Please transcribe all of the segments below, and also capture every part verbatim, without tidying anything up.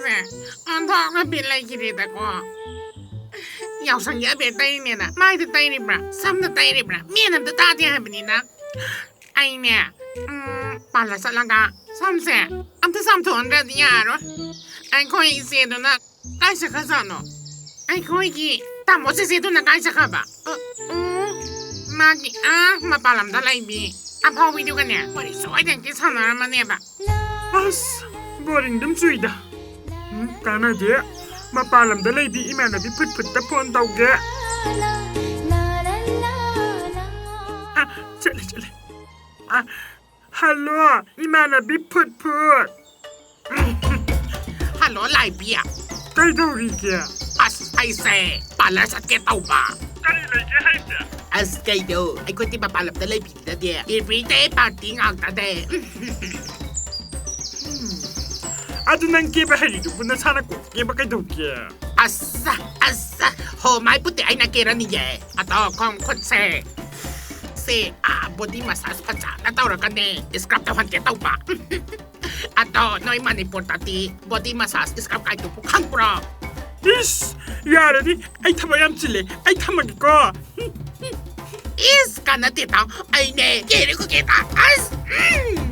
ꯑꯦ, ꯑꯣꯟꯊꯣꯛꯅ ꯕꯤꯠ ꯂꯩꯈꯤꯗ꯭ꯔꯦꯗꯀꯣ꯫ ꯌꯥꯎꯁꯪꯒꯤ ꯑꯕꯦꯔ ꯇꯩꯔꯤꯅꯦꯅ ꯃꯥꯏꯗ ꯇꯩꯔꯤꯕ꯭ꯔꯥ, ꯁꯝꯗ ꯇꯩꯔꯤꯕ꯭ꯔꯥ, ꯃꯤꯅ ꯑꯝꯇ ꯇꯥꯗꯦ ꯍꯥꯏꯕꯅꯤꯅ꯫ ꯑꯩꯅꯦ, ꯎꯝ, ꯄꯥꯔꯂꯔ ꯆꯠꯂꯒ ꯁꯝꯁꯦ ꯑꯝꯇ ꯆꯥꯝꯊꯣꯛꯍꯟꯗ꯭ꯔꯗꯤ ꯌꯥꯔꯣꯏ꯫ ꯑꯩꯈꯣꯏ ꯏꯆꯦꯗꯨꯅ ꯀꯥꯏ ꯆꯠꯈ꯭ꯔꯖꯥꯠꯅꯣ? ꯑꯩꯈꯣꯏꯒꯤ ꯇꯥꯃꯣ ꯆꯦꯆꯦꯗꯨꯅ ꯀꯥꯏ ꯆꯠꯈ꯭ꯔꯕ? ꯑ, ꯎꯝ, ꯃꯥꯒꯤ, ꯑꯥ, ꯃꯄꯥꯟ ꯂꯝꯗ ꯂꯩꯕꯤ ꯑꯐꯥꯎꯕꯤꯗꯨꯒꯅꯦ ꯋꯥꯔꯤ ꯁꯣꯏꯗꯅꯀꯤ ꯁꯥꯟꯅꯔꯝꯃꯅꯦꯕ꯫ ꯑꯁ, ꯕꯣꯔꯤꯡ ꯑꯗꯨꯝ ꯆꯨꯏꯗ꯫ ꯎꯝ, ꯀꯥꯟꯅꯗꯦ꯫ ꯃꯄꯥꯟ ꯂꯝꯗ ꯂꯩꯕꯤ ꯏꯃꯥꯟꯅꯕꯤ ꯐꯨꯠ ꯐꯨꯠꯇ ꯐꯣꯟ ꯇꯧꯒꯦ꯫ ꯑ, ꯆꯠꯂꯦ, ꯆꯠꯂꯦ꯫ ꯑ, ꯍꯜꯂꯣ, ꯏꯃꯥꯟꯅꯕꯤ ꯐꯨꯠ ꯐꯨꯠ꯫ ꯍꯜꯂꯣ, ꯂꯥꯏꯕꯤ꯫ ꯀꯩꯗꯧꯔꯤꯒꯦ? ꯑꯁ, ꯑꯩꯁꯦ ꯄꯥꯔꯂꯔ ꯆꯠꯀꯦ ꯇꯧꯕ꯫ ꯀꯔꯤ ꯂꯩꯒꯦ ꯍꯥꯏꯁꯦ? ꯑꯁ, ꯀꯩꯗꯣ, ꯑꯩꯈꯣꯏꯗꯤ ꯃꯄꯥꯟ ꯂꯝꯗ ꯂꯩꯕꯤꯗꯗꯦ, everyday party ꯉꯥꯛꯇꯅꯦ꯫ ꯑꯗꯨ ꯅꯪ ꯀꯦꯕ ꯍꯩꯔꯤꯗꯨꯕꯨ ꯅꯁꯥꯅ ꯀꯣꯛ ꯀꯦꯕ ꯀꯩꯗꯧꯒꯦ? ꯑꯁ, ꯑꯁ, ꯍꯣ, ꯃꯥꯏꯕꯨꯗꯤ ꯑꯩꯅ ꯀꯦꯔꯅꯤꯌꯦ꯫ ꯑꯗꯣ ꯈꯣꯡ ꯈꯨꯠꯁꯦ, ꯁꯦ, ꯑꯥ, body massage ꯐꯖꯅ ꯇꯧꯔꯒꯅꯦ, scrub ꯇꯧꯍꯟꯒꯦ ꯇꯧꯕ꯫ ꯑꯗꯣ ꯅꯣꯏ ꯃꯅꯤꯄꯨꯔꯗꯗꯤ body massage scrub ꯀꯥꯏꯗꯨꯕꯨ ꯈꯪꯕ꯭ꯔꯣ? ꯏꯁ, ꯌꯥꯔꯅꯤ, ꯑꯩ ꯊꯕꯛ ꯌꯥꯝ ꯆꯤꯜꯂꯦ, ꯑꯩ ꯊꯝꯃꯒꯦꯀꯣ꯫ ꯏꯁ, ꯀꯥꯟꯅꯗꯦꯗ, ꯑꯩꯅꯦ, ꯀꯦꯔꯦ ꯀꯨꯀꯦꯗ, ꯑꯁ, ꯎꯝ꯫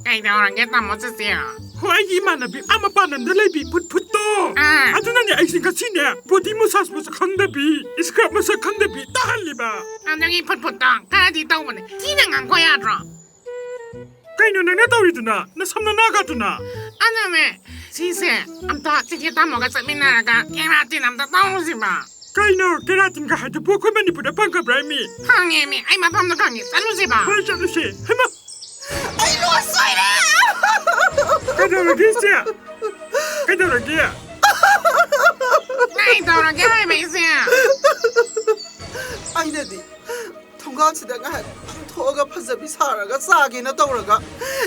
ꯀꯩꯗꯧꯔꯒꯦ, ꯇꯥꯃꯣ ꯆꯦꯆꯦ? ꯍꯣ, ꯑꯩꯒꯤ ꯏꯃꯥꯟꯅꯕꯤ ꯑꯥ ꯃꯄꯥꯟ ꯂꯝꯗ ꯂꯩꯕꯤ ꯐꯨꯠ ꯐꯨꯠꯇꯣ꯫ ꯑꯥ꯫ ꯑꯗꯨꯅꯅꯦ ꯑꯩꯁꯦ ꯉꯁꯤꯅꯦ body massage ꯃꯁꯛ ꯈꯪꯗꯕꯤ, scrub ꯃꯁꯛ ꯈꯪꯗꯕꯤ ꯇꯥꯍꯜꯂꯤꯕ꯫ ꯑꯗꯨꯒꯤ ꯐꯨꯠ ꯐꯨꯠꯇꯣ ꯈꯔꯗꯤ ꯇꯧꯕꯅꯦ꯫ ꯊꯤꯅ ꯉꯥꯡꯀꯣ ꯌꯥꯗ꯭ꯔꯣ? ꯀꯩꯅꯣ ꯅꯪꯅ ꯇꯧꯔꯤꯗꯨꯅ? ꯅꯁꯝ ꯅꯅꯥꯒꯗꯨꯅ? ꯑꯗꯨꯅꯦ, ꯁꯤꯁꯦ ꯑꯝꯇ ꯆꯦꯆꯦ ꯇꯥꯃꯣꯒ ꯆꯠꯃꯤꯟꯅꯔꯒ ꯀꯦꯔꯥꯇꯤꯟ ꯑꯝꯇ ꯇꯧꯔꯨꯁꯤꯕ꯫ ꯀꯩꯅꯣ, ꯀꯦꯔꯥꯇꯤꯟꯒ ꯍꯥꯏꯗꯨꯕꯨ ꯑꯩꯈꯣꯏ ꯃꯅꯤꯄꯨꯔꯗ ꯐꯪꯒꯕ꯭ꯔꯥ, ꯃꯤ? ꯐꯪꯉꯦ, ꯃꯤ꯫ ꯑꯩ ꯃꯐꯝꯗꯣ ꯈꯪꯉꯦ꯫ ꯆꯠꯂꯨꯁꯤꯕ꯫ ꯍꯣꯏ, ꯆꯠꯂꯨꯁꯦ꯫ ꯍꯩꯃꯥ! ꯑꯩ ꯂꯣꯏ ꯁꯣꯏꯔꯦ! ꯀꯩꯗꯧꯔꯒꯦ, ꯏꯆꯦ? ꯀꯩꯗꯧꯔꯒꯦ? ꯀꯩꯗꯧꯔꯒꯦ ꯍꯥꯏꯕ, ꯏꯆꯦ? ꯑꯩꯅꯗꯤ ꯊꯣꯡꯒꯥꯜꯁꯤꯗ ꯉꯥꯏꯍꯥꯛ ꯊꯣꯛꯑꯒ ꯐꯖꯕꯤ ꯁꯥꯔꯒ ꯆꯥꯒꯦꯅ ꯇꯧꯔꯒ,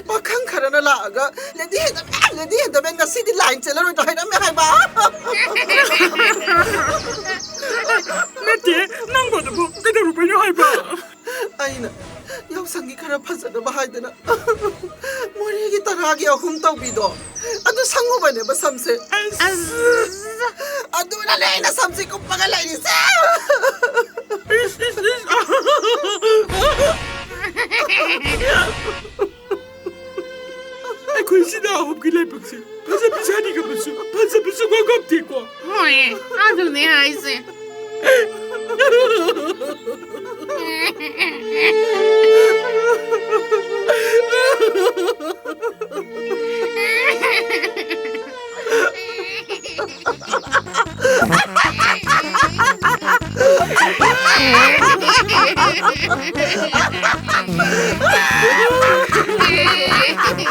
ꯄꯥꯈꯪ ꯈꯔꯅ ꯂꯥꯛꯑꯒ, "Lady ꯍꯦꯟꯗꯃꯦꯟ, lady ꯍꯦꯟꯗꯃꯦꯟ, ꯉꯁꯤꯗꯤ line ꯆꯦꯜꯂꯔꯣꯏꯗ" ꯍꯥꯏꯔꯝꯃꯦ ꯍꯥꯏꯕ꯫ ꯅꯠꯇꯦ, ꯅꯪꯕꯨ ꯑꯗꯨꯕꯨ ꯀꯩꯗꯧꯔꯨꯕꯩꯅꯣ ꯍꯥꯏꯕ? ꯑꯩꯅ ꯌꯥꯎꯁꯪꯒꯤ ꯈꯔ ꯐꯖꯅꯕ ꯍꯥꯏꯗꯅ ꯃꯣꯔꯦꯒꯤ ꯇꯔꯥ ꯑꯍꯨꯝ ꯇꯧꯕꯤꯗꯣ, ꯑꯗꯨ ꯁꯪꯉꯨꯕꯅꯦꯕ ꯁꯝꯁꯦ꯫ ꯑꯁ꯫ ꯑꯗꯨꯅꯅꯦ ꯑꯩꯅ ꯁꯝꯁꯦ ꯀꯨꯞꯄꯒ ꯂꯩꯔꯤꯁꯦ꯫ ꯑꯩꯈꯣꯏ ꯏꯆꯤꯟ ꯏꯅꯥꯎ ꯑꯍꯨꯝꯒꯤ ꯂꯥꯏꯕꯛꯁꯦ ꯐꯖꯕꯤ ꯁꯥꯅꯤꯡꯉꯕꯁꯨ ꯐꯖꯕꯁꯨ ꯉꯝꯗꯦꯀꯣ꯫ ꯍꯣꯏ, ꯑꯗꯨꯅꯦ ꯍꯥꯏꯁꯦ꯫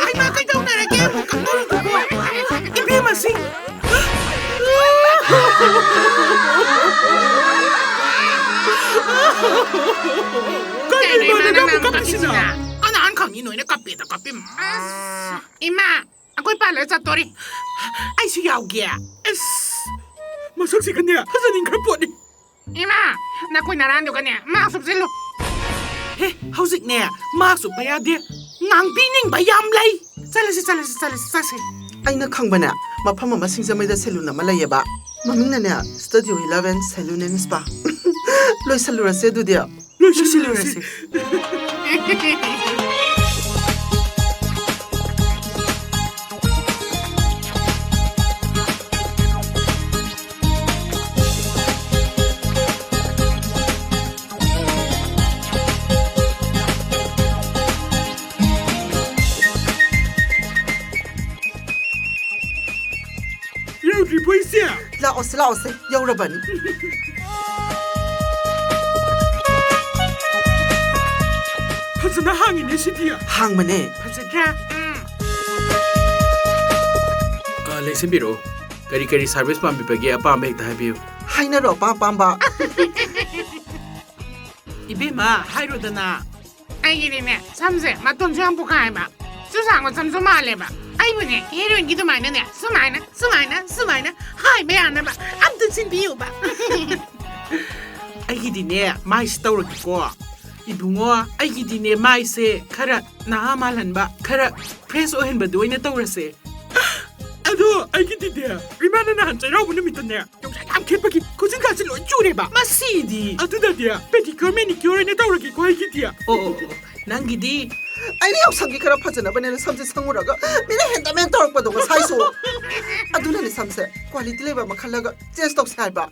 ꯍꯩꯃꯥ, ꯀꯩꯗꯧꯅꯔꯒꯦ? ꯑꯃꯨꯛ ꯀꯞꯅꯔꯤꯗꯨꯕꯣ? ꯏꯕꯦꯝꯃꯁꯤ꯫ ꯀꯩꯅꯣ ꯏꯃꯥ, ꯅꯪꯅ ꯑꯃꯨꯛ ꯀꯞꯄꯤꯁꯤꯅ? ꯀꯅꯥꯅ ꯈꯪꯅꯤ ꯅꯣꯏꯅ ꯀꯞꯄꯦꯗ ꯀꯞꯄꯤ? ꯑꯁ, ꯏꯃꯥ, ꯑꯩꯈꯣꯏ ꯄꯥꯔꯂꯔ ꯆꯠꯇꯣꯔꯤ꯫ ꯑꯩꯁꯨ ꯌꯥꯎꯒꯦ꯫ ꯑꯁ, ꯃꯁꯛꯁꯤꯒꯅꯦ ꯐꯖꯅꯤꯡꯈ꯭ꯔ ꯄꯣꯠꯅꯤ꯫ ꯏꯃꯥ, ꯅꯈꯣꯏ ꯅꯔꯥꯟꯗꯨꯒꯅꯦ ꯃꯥꯛꯁ ꯎꯞꯁꯤꯜꯂꯨ꯫ ꯍꯦ, ꯍꯧꯖꯤꯛꯅꯦ ꯃꯥꯛꯁ ꯎꯞꯄ ꯌꯥꯗꯦ꯫ ꯉꯥꯡꯕꯤꯅꯤꯡꯕ ꯌꯥꯝ ꯂꯩ꯫ ꯆꯠꯂꯁꯤ, ꯆꯠꯂꯁꯤ, ꯆꯠꯂꯁꯤ, ꯆꯠꯁꯤ꯫ ꯑꯩꯅ ꯈꯪꯕꯅꯦ, ꯃꯐꯝ ꯑꯃ ꯁꯤꯡꯖꯃꯩꯗ ꯁꯦꯂꯨꯟ ꯑꯃ ꯂꯩꯌꯦꯕ꯫ ꯃꯃꯤꯡꯅꯅꯦ Studio Eleven Salon and Spa꯫ ꯂꯣꯏꯁꯜꯂꯨꯔꯁꯦ ꯑꯗꯨꯗꯤ꯫ ꯂꯣꯏꯁꯤꯜꯂꯨꯔꯁꯤ꯫ ꯌꯧꯗ꯭ꯔꯤꯕꯣ ꯏꯆꯦ? ꯂꯥꯛꯑꯣꯁꯦ, ꯂꯥꯛꯑꯣꯁꯦ, ꯌꯧꯔꯕꯅꯤ꯫ ꯐꯖꯅ ꯍꯥꯡꯉꯤꯅꯦ ꯁꯤꯗꯤ꯫ ꯍꯥꯡꯕꯅꯦ꯫ ꯐꯖꯗ꯭ꯔꯥ? ꯎꯝ꯫ ꯑ, ꯂꯦꯡꯁꯤꯟꯕꯤꯔꯛꯑꯣ꯫ ꯀꯔꯤ ꯀꯔꯤ ꯁꯥꯔꯚꯤꯁ ꯄꯥꯝꯕꯤꯕꯒꯦ? ꯑꯄꯥꯝꯕ ꯍꯦꯛꯇ ꯍꯥꯏꯕꯤꯌꯨ꯫ ꯍꯥꯏꯅꯔꯣ, ꯑꯄꯥꯝ ꯑꯄꯥꯝꯕ꯫ ꯏꯕꯦꯝꯃ, ꯍꯥꯏꯔꯣꯗꯅ꯫ ꯑꯩꯒꯤꯗꯤꯅꯦ, ꯁꯝꯁꯦ ꯃꯇꯣꯟꯁꯨ ꯌꯥꯝ ꯄꯣꯛꯈꯥꯏꯕ, ꯆꯨꯁꯥꯡꯕ ꯁꯝꯁꯨ ꯃꯥꯜꯂꯦꯕ꯫ ꯑꯩꯕꯨꯅꯦ, ꯍꯦꯔꯣꯏꯟꯒꯤ ꯑꯗꯨꯃꯥꯏꯅꯅꯦ, ꯁꯨꯃꯥꯏꯅ, ꯁꯨꯃꯥꯏꯅ, ꯁꯨꯃꯥꯏꯅ ꯍꯥꯏꯕ ꯌꯥꯅꯕ ꯑꯝꯇ ꯁꯤꯟꯕꯤꯌꯨꯕ꯫ ꯑꯩꯒꯤꯗꯤꯅꯦ, ꯃꯥꯏꯁꯤ ꯇꯧꯔꯒꯦꯀꯣ꯫ ꯏꯕꯨꯡꯉꯣ, ꯑꯩꯒꯤꯗꯤꯅꯦ, ꯃꯥꯏꯁꯦ ꯈꯔ ꯅꯍꯥ ꯃꯥꯜꯍꯟꯕ, ꯈꯔ fresh ꯑꯣꯏꯍꯟꯕꯗꯨ ꯑꯣꯏꯅ ꯇꯧꯔꯁꯦ꯫ ꯑꯗꯣ ꯑꯩꯒꯤꯗꯤꯅꯦ, ꯏꯃꯥꯅ ꯅꯍꯥꯟ ꯆꯩꯔꯥꯎꯕ ꯅꯨꯃꯤꯠꯇꯅꯦ, ꯌꯣꯡꯆꯥꯛ ꯌꯥꯝ ꯈꯦꯠꯄꯒꯤ ꯈꯨꯖꯤꯟ ꯈꯥꯁꯦ ꯂꯣꯏ ꯆꯨꯔꯦꯕ꯫ ꯃꯁꯤꯗꯤ꯫ ꯑꯗꯨꯅꯗꯤ pedicure manicure ꯑꯣꯏꯅ ꯇꯧꯔꯒꯦꯀꯣ ꯑꯩꯒꯤꯗꯤ꯫ ꯑꯣ, ꯑꯣ, ꯑꯣ, ꯅꯪꯒꯤꯗꯤ? ꯑꯩꯅ ꯌꯥꯎꯁꯪꯒꯤ ꯈꯔ ꯐꯖꯅꯕꯅꯦꯅ ꯁꯝꯁꯦ ꯁꯪꯉꯨꯔꯒ, ꯃꯤꯅ ꯍꯦꯟꯗꯃꯦꯟ ꯇꯧꯔꯛꯄꯗꯣ ꯉꯁꯥꯏꯁꯨ꯫ ꯑꯗꯨꯅꯅꯦ ꯁꯝꯁꯦ quality ꯂꯩꯕ ꯑꯃ ꯈꯜꯂꯒ change ꯇꯧꯁꯦ ꯍꯥꯏꯕ꯫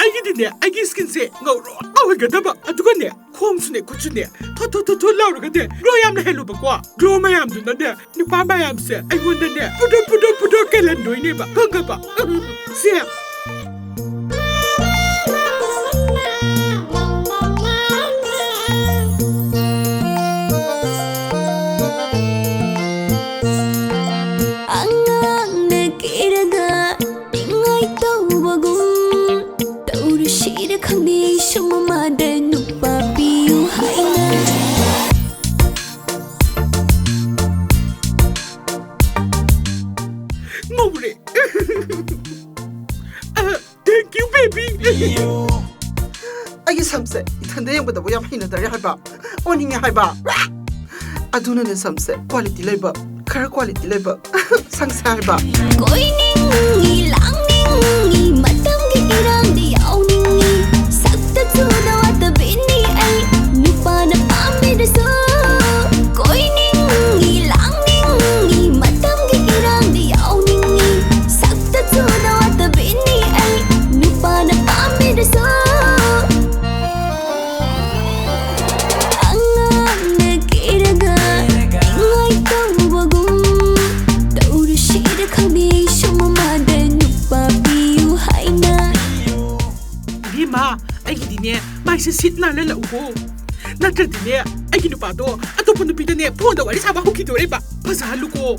ꯑꯩꯒꯤꯗꯤꯅꯦ, ꯑꯩꯒꯤ skinꯁꯦ ꯉꯧꯔꯣꯛ ꯉꯧꯍꯟꯒꯗꯕ, ꯑꯗꯨꯒꯅꯦ, ꯈꯣꯡꯁꯨꯅꯦ, ꯈꯨꯠꯁꯨꯅꯦ, ꯊꯣꯠ ꯊꯣꯠ ꯊꯣꯠ ꯊꯣꯠ ꯂꯥꯎꯔꯒꯅꯦ, glow ꯌꯥꯝ ꯂꯩꯍꯜꯂꯨꯕꯀꯣ꯫ Glow ꯃꯌꯥꯝꯗꯨꯅꯅꯦ, ꯅꯨꯄꯥ ꯃꯌꯥꯝꯁꯦ ꯑꯩꯉꯣꯟꯗꯅꯦ ꯄꯨꯗꯣ ꯄꯨꯗꯣ ꯄꯨꯗꯣ ꯀꯦꯜꯍꯟꯗꯣꯏꯅꯦꯕ, ꯈꯪꯉꯕ? ꯁꯦ꯫ ꯑꯉꯥꯡꯅ ꯀꯦꯔꯒ ꯅꯤꯡꯉꯥꯏ ꯇꯧꯕꯒꯨꯝ ꯇꯧꯔꯨꯁꯤꯔ ꯈꯪꯗꯦ, ꯁꯨꯝ ꯑꯃꯗ ꯅꯨꯄꯥ ꯄꯤꯌꯨ ꯍꯥꯏꯅ꯫ ꯉꯧꯔꯦ꯫ ꯑ, thank you, baby. ꯑꯩꯒꯤ ꯁꯝꯁꯦ ꯏꯊꯟꯗ ꯌꯦꯡꯕꯗꯕꯨ ꯌꯥꯝ ꯍꯩꯅꯗꯔꯦ ꯍꯥꯏꯕ, ꯑꯣꯟꯅꯤꯡꯉꯦ ꯍꯥꯏꯕ꯫ ꯑꯗꯨꯅꯅꯦ ꯁꯝꯁꯦ quality ꯂꯩꯕ, ꯈꯔ quality ꯂꯩꯕ ꯁꯪꯁꯦ ꯍꯥꯏꯕ꯫ ꯀꯣꯏꯅꯤꯡꯉꯤ, ꯂꯥꯡꯅꯤꯡꯉꯤ, ꯃꯇꯝꯒꯤ ꯏꯔꯥꯡꯗ ꯌꯥꯎꯅꯤꯡꯉꯤ, ꯁꯛꯇ ꯆꯨꯗ ꯋꯥꯇꯕꯤꯅꯤ ꯑꯩ, ꯅꯨꯄꯥꯅ ꯄꯥꯝꯕꯤꯔꯁꯨ꯫ ꯀꯣꯏꯅꯤꯡꯉꯤ, ꯂꯥꯡꯅꯤꯡꯉꯤ, ꯃꯇꯝꯒꯤ ꯏꯔꯥꯡꯗ ꯌꯥꯎꯅꯤꯡꯉꯤ, ꯁꯛꯇ ꯆꯨꯗ ꯋꯥꯇꯕꯤꯅꯤ ꯑꯩ, ꯅꯨꯄꯥꯅ ꯄꯥꯝꯕꯤꯔꯁꯨ꯫ ꯑꯉꯥꯡꯅ ꯀꯦꯔꯒ ꯅꯤꯡꯉꯥꯏ ꯇꯧꯕꯒꯨꯝ ꯇꯧꯔꯨꯁꯤꯔ ꯈꯪꯗꯦ, ꯁꯨꯝ ꯑꯃꯗ ꯅꯨꯄꯥ ꯄꯤꯌꯨ ꯍꯥꯏꯅ꯫ ꯏꯕꯦꯝꯃ, ꯑꯩꯒꯤꯗꯤꯅꯦ, ꯃꯥꯏꯁꯦ ꯁꯤꯠ ꯅꯥꯜꯍꯜꯂꯛꯎꯀꯣ꯫ ꯅꯠꯇ꯭ꯔꯗꯤꯅꯦ, ꯑꯩꯒꯤ ꯅꯨꯄꯥꯗꯣ ꯑꯇꯣꯞꯄ ꯅꯨꯄꯤꯗꯅꯦ ꯐꯣꯟꯗ ꯋꯥꯔꯤ ꯁꯥꯕ ꯍꯧꯈꯤꯗꯣꯔꯦꯕ꯫ ꯐꯖꯍꯜꯂꯨꯀꯣ꯫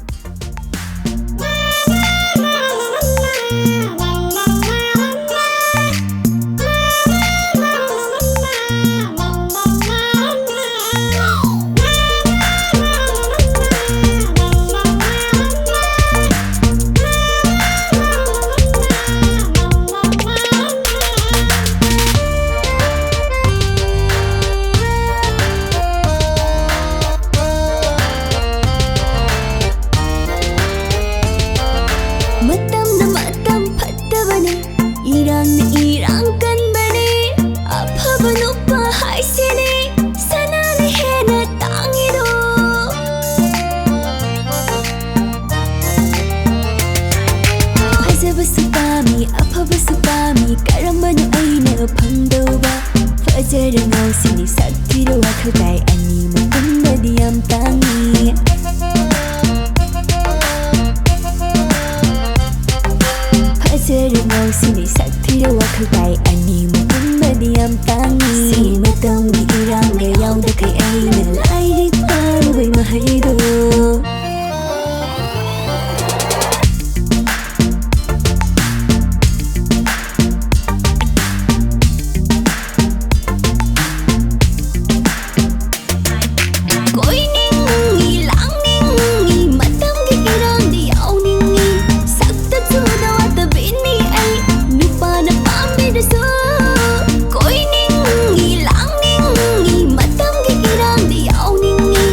ꯏꯔꯥꯡꯅ ꯏꯔꯥꯡ ꯀꯟꯕꯅꯦ, ꯑꯐꯕ ꯅꯨꯄꯥ ꯍꯥꯏꯁꯤꯅꯦ, ꯁꯅꯥꯅ ꯍꯦꯟꯅ ꯇꯥꯡꯉꯤꯗꯣ꯫ ꯐꯖꯕꯁꯨ ꯄꯥꯝꯃꯤ, ꯑꯐꯕꯁꯨ ꯄꯥꯝꯃꯤ, ꯀꯔꯝꯕꯅꯣ ꯑꯩꯅ ꯐꯪꯗꯧꯕ? ꯐꯖꯔ ꯉꯥꯎꯁꯤꯅꯤ, ꯁꯛ ꯊꯤꯔ ꯋꯥꯈꯜ ꯇꯥꯏ, ꯑꯅꯤꯃꯛ ꯄꯨꯟꯕꯗꯤ ꯌꯥꯝ ꯇꯥꯡꯉꯤ꯫ ꯐꯖꯔ ꯉꯥꯎꯁꯤꯅꯤ, ꯁꯛ ꯊꯤꯔ ꯋꯥꯈꯜ ꯇꯥꯏ, ꯑꯅꯤꯃꯛ ꯄꯨꯟꯕꯗꯤ ꯌꯥꯝ ꯇꯥꯡꯉꯤ꯫ ꯁꯤ ꯃꯇꯝꯒꯤ ꯏꯔꯥꯡꯒ ꯌꯥꯎꯗꯈꯩ ꯑꯩꯅ ꯂꯥꯏꯔꯤꯛ ꯄꯥꯔꯨꯕꯩ ꯃꯍꯩꯗꯣ꯫ ꯀꯣꯏꯅꯤꯡꯉꯤ, ꯂꯥꯡꯅꯤꯡꯉꯤ, ꯃꯇꯝꯒꯤ ꯏꯔꯥꯡꯗꯤ ꯌꯥꯎꯅꯤꯡꯉꯤ꯫ ꯁꯛꯇ ꯆꯨꯗ ꯋꯥꯠꯇ ꯕꯤꯠꯅꯤ ꯑꯩ, ꯅꯨꯄꯥꯅ ꯄꯥꯝꯕꯤꯔꯁꯨ꯫ ꯀꯣꯏꯅꯤꯡꯉꯤ, ꯂꯥꯡꯅꯤꯡꯉꯤ, ꯃꯇꯝꯒꯤ ꯏꯔꯥꯡꯗꯤ ꯌꯥꯎꯅꯤꯡꯉꯤ꯫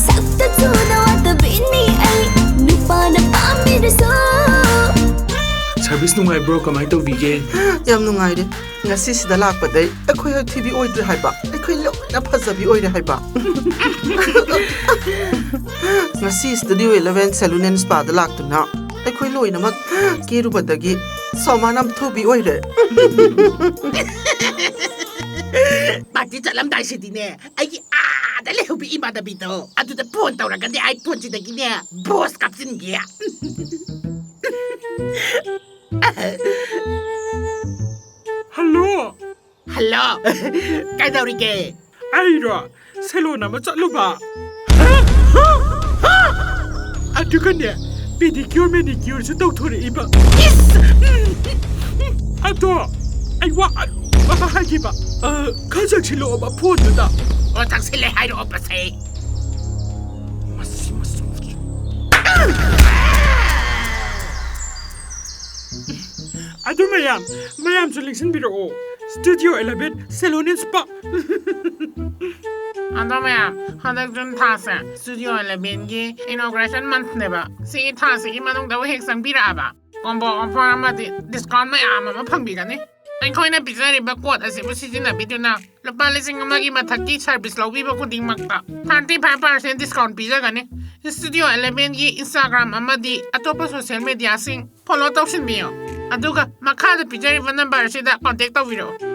ꯁꯛꯇ ꯆꯨꯗ ꯋꯥꯠꯇ ꯕꯤꯠꯅꯤ ꯑꯩ, ꯅꯨꯄꯥꯅ ꯄꯥꯝꯕꯤꯔꯁꯨ꯫ ꯁꯔꯚꯤꯁ ꯅꯨꯡꯉꯥꯏꯕ꯭ꯔꯣ? ꯀꯃꯥꯏꯅ ꯇꯧꯕꯤꯒꯦ? ꯌꯥꯝ ꯅꯨꯡꯉꯥꯏꯔꯦ꯫ ꯉꯁꯤꯁꯤꯗ ꯂꯥꯛꯄꯗꯩ ꯑꯩꯈꯣꯏ ꯍꯛꯊꯤꯕꯤ ꯑꯣꯏꯗ꯭ꯔꯦ ꯍꯥꯏꯕ, ꯑꯩꯈꯣꯏ ꯂꯣꯏꯅ ꯐꯖꯕꯤ ꯑꯣꯏꯔꯦ ꯍꯥꯏꯕ꯫ ꯉꯁꯤ Studio Eleven Salon and Spaꯗ ꯂꯥꯛꯇꯨꯅ ꯑꯩꯈꯣꯏ ꯂꯣꯏꯅꯃꯛ ꯀꯦꯔꯨꯕꯗꯒꯤ ꯁꯣꯃꯥ ꯅꯥꯟꯊꯨꯕꯤ ꯑꯣꯏꯔꯦ꯫ ꯄꯥꯔꯇꯤ ꯆꯠꯂꯝꯗꯥꯏꯁꯤꯗꯤꯅꯦ, ꯑꯩꯒꯤ ꯑꯥꯗ ꯂꯩꯍꯧꯕꯤ ꯏꯃꯥꯟꯅꯕꯤꯗꯣ ꯑꯗꯨꯗ ꯐꯣꯟ ꯇꯧꯔꯒꯅꯦ, ꯑꯩ ꯐꯣꯟꯁꯤꯗꯒꯤꯅꯦ ꯕꯣꯁ ꯀꯥꯞꯆꯤꯟꯒꯦ꯫ ꯍꯜꯂꯣ꯫ ꯍꯜꯂꯣ꯫ ꯀꯩꯗꯧꯔꯤꯒꯦ? ꯑꯩꯔꯣ? ꯁꯦꯂꯣꯟ ꯑꯃ ꯆꯠꯂꯨꯕ꯫ ꯑꯗꯨꯒꯅꯦ, ꯄꯦꯗꯤꯀ꯭ꯌꯨꯔ ꯃꯦꯅꯤꯀ꯭ꯌꯨꯔꯁꯨ ꯇꯧꯊꯣꯔꯛꯏꯕ꯫ ꯏꯁ! ꯑꯗꯣ ꯑꯩ ꯋꯥ ꯑꯔꯨꯕ ꯑꯃ ꯍꯥꯏꯒꯦꯕ꯫ ꯑ, ꯈꯔ ꯆꯪꯁꯤꯜꯂꯛꯑꯣꯕ ꯐꯣꯟꯗꯨꯗ꯫ ꯑꯣ, ꯆꯪꯁꯤꯜꯂꯦ ꯍꯥꯏꯔꯛꯑꯣ, ꯄꯁꯩ꯫ ꯃꯁꯤ, ꯃꯁꯤ, ꯃꯁꯤ꯫ ꯑꯗꯨ ꯃꯌꯥꯝ, ꯃꯌꯥꯝꯁꯨ ꯂꯦꯡꯁꯤꯟꯕꯤꯔꯛꯑꯣ꯫ Studio Eleven Salon and Spa꯫ ꯑꯗꯣ ꯃꯌꯥꯝ, ꯍꯟꯗꯛ ꯖꯨꯟ ꯊꯥꯁꯦ Studio Elevenꯒꯤ inauguration monthꯅꯦꯕ꯫ ꯁꯤꯒꯤ ꯊꯥꯁꯤꯒꯤ ꯃꯅꯨꯡꯗ ꯍꯦꯛ ꯆꯪꯕꯤꯔꯛꯑꯕ, combo offer ꯑꯃꯗꯤ discount ꯃꯌꯥꯝ ꯑꯃ ꯐꯪꯕꯤꯒꯅꯤ꯫ ꯑꯩꯈꯣꯏꯅ ꯄꯤꯖꯔꯤꯕ code ꯑꯁꯤꯕꯨ ꯁꯤꯖꯤꯟꯅꯕꯤꯗꯨꯅ ꯂꯨꯄꯥ ꯂꯤꯁꯤꯡ ꯑꯃꯒꯤ ꯃꯊꯛꯀꯤ service ꯂꯧꯕꯤꯕ ꯈꯨꯗꯤꯡꯃꯛꯇ thirty five percent discount ꯄꯤꯖꯒꯅꯤ꯫ Studio eleven ꯒꯤ Instagram ꯑꯃꯗꯤ ꯑꯇꯣꯞꯄ social media ꯁꯤꯡ follow ꯇꯧꯁꯤꯟꯕꯤꯌꯨ꯫ ꯑꯗꯨꯒ ꯃꯈꯥꯗ ꯄꯤꯖꯔꯤꯕ number ꯑꯁꯤꯗ contact ꯇꯧꯕꯤꯔꯛꯎ꯫